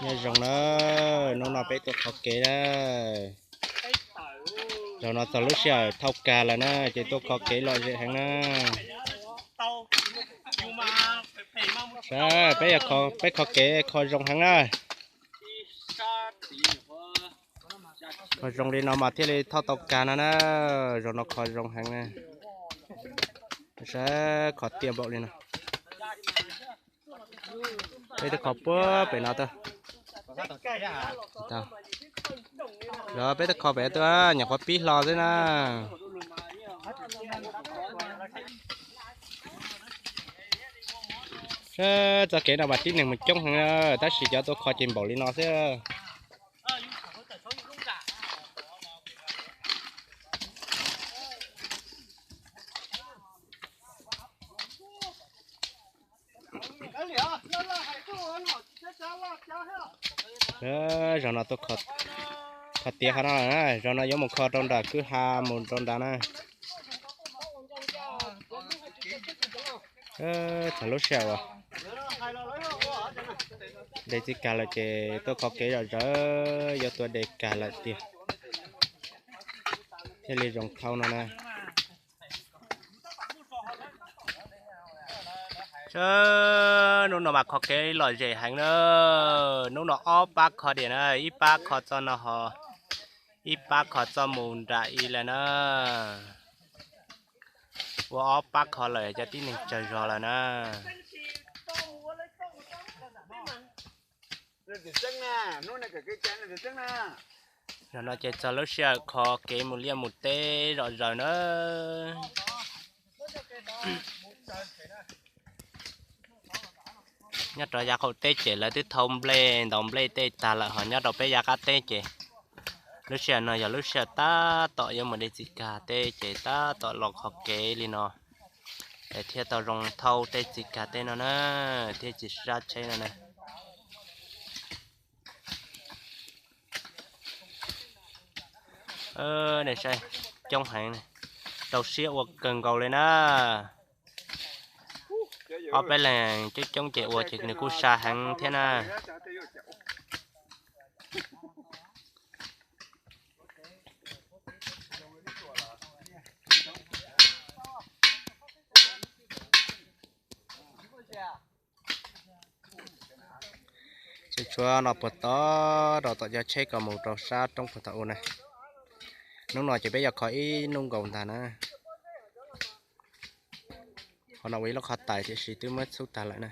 Nyob zoo na, hnub no peb tuaj kho kev na. Zaum no txog lub sij hawm thauj kag lawm na, ces tuaj kho kev lom zem heev na. Saib, peb, peb kho kev kho zoo heev na. Kho zoo li no mas thiaj li thauj tau kag no na. Zaum no kho zoo heev na. Saib, kho tiaj npaum li no. Peb twb kho puag pem no tuaj. Los peb twb kho pem tuaj, nyuam qhuav pib hlo xwb na. Saib, txoj kev no mas tib neeg mus coob heev, tab sis cov tuaj kho ces npaum li no xwb. Zaum no tuaj kho tiav qhov no, zaum no yuav mus kho rau nram kwj ha mus rau nrad na. Txog lub sij hawm uas de txiv kag lawm ces tuaj kho kev zom zaws, yuav tuaj de kag lawm tiag thiaj li zoo thauj no na. Saib, hnub no mas kho kev lom zem heev na. Hnub no ob pab kho diam na, ib pab kho txoj no ho ib pab kho txoj mus nram i lawm na. Ua ob pab kho lawm cov tib neeg tsawg zog lawm na. Zaum no ces txog lub sij hawm kho kev mus liaj mus teb zom zaws na. Nyob rau yav qaum teb ces lawv twb thau nplej ntaus nplej tej tag lawm, ho nyob rau peb yav qab teb ces lub sij hawm no yog lub sij hawm tab tom yuav mus de txiv kag teb ces tab tom los kho kev li no es thiaj tau zoo thauj tej txiv kag teb no na, thiaj tsis sab tsheb no na. Nej saib, coob heev, rau siab ua kawg nkaus li na. Ob peb leeg coob coob ces ua ces nws kuj sab heev thiab na. Tseem tshuav no puag tod rau tom cov tsheb kom mus rau sab roob puag tod ua na. Hnub no ces peb yuav kho ib hnub nkaus ntag na. Qhov no ua ib lub qhov tais tiam sis twb muab txhub tag lawm na.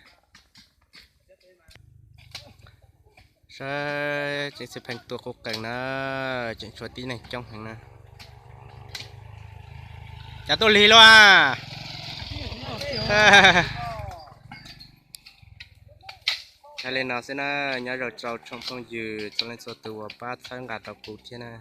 Saib tseem xwb pheej tuaj qub qees na, tseem tshuav tib neeg coob heev na. Cas tuaj lig luaj a? Hais li no xwb na, nyob zoo rau tsoom phooj ywg txhua leej txhua tus uas pab txhawb nqa rau kuv thiab na.